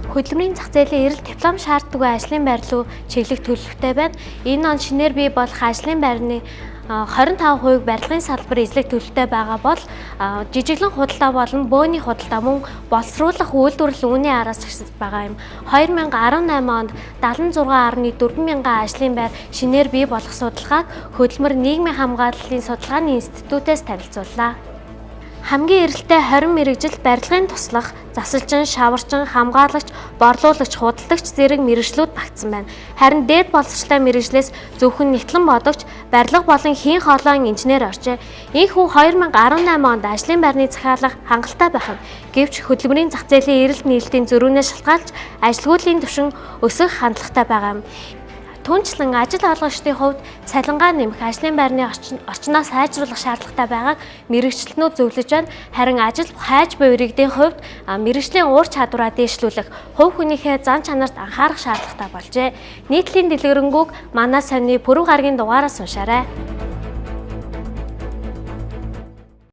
Хөдөлмөрийн зах зээлийн эрэлт диплом шаарддаггүй ажлын байр руу чиглэх төлөвтэй байна. Энэ он шинээр бий болох ажлын байрны 25% барилгын салбар эзлэх төлөвтэй байгаа бол жижиглэн худалдаа болон бөөний худалдаа мөн боловсруулах үйлдвэрлэл үүний араас зогсож байгаа юм. 2018 онд 76.4 мянган ажлын байр шинээр бий болох судалгааг Хөдөлмөр нийгмийн хамгааллын судалгааны институтээс танилцууллаа. Хамгийн эрэлттэй 20 мэргэжил барилгын туслах, засалжин, шаварчин, хамгаалагч, борлуулагч, худалдагч зэрэг мэргэжлүүд багтсан байна. Харин дээд боловсролтой мэргэжлээс зөвхөн нягтлан бодогч, барилга болон хийн хоолойн инженер оржээ. Ийнхүү 2018 онд ажлын байрны захиалга хангалттай байх нь. Гэвч хөдөлмөрийн зах зээлийн эрэлт нийлтийн зөрүүнээс шалтгаалж ажилгүйдлийн түвшин өсөх хандлагатай байгаа юм. Түүнчлэн ажил олгогчдын хувьд цалингаа нэмэх, ажлын байрны орчноо сайжруулах шаардлагатай байгааг мэргэжилтнүүд зөвлөж байна. Харин ажил хайж буй иргэдийн хувьд мэргэжлийн уур чадвараа дээшлүүлэх, хувь хүнийхээ зан чанарт анхаарах шаардлагатай болжээ. Нийтлэлийн дэлгэрэнгүйг манай сонины пүрэв гарагийн дугаараас уншаарай.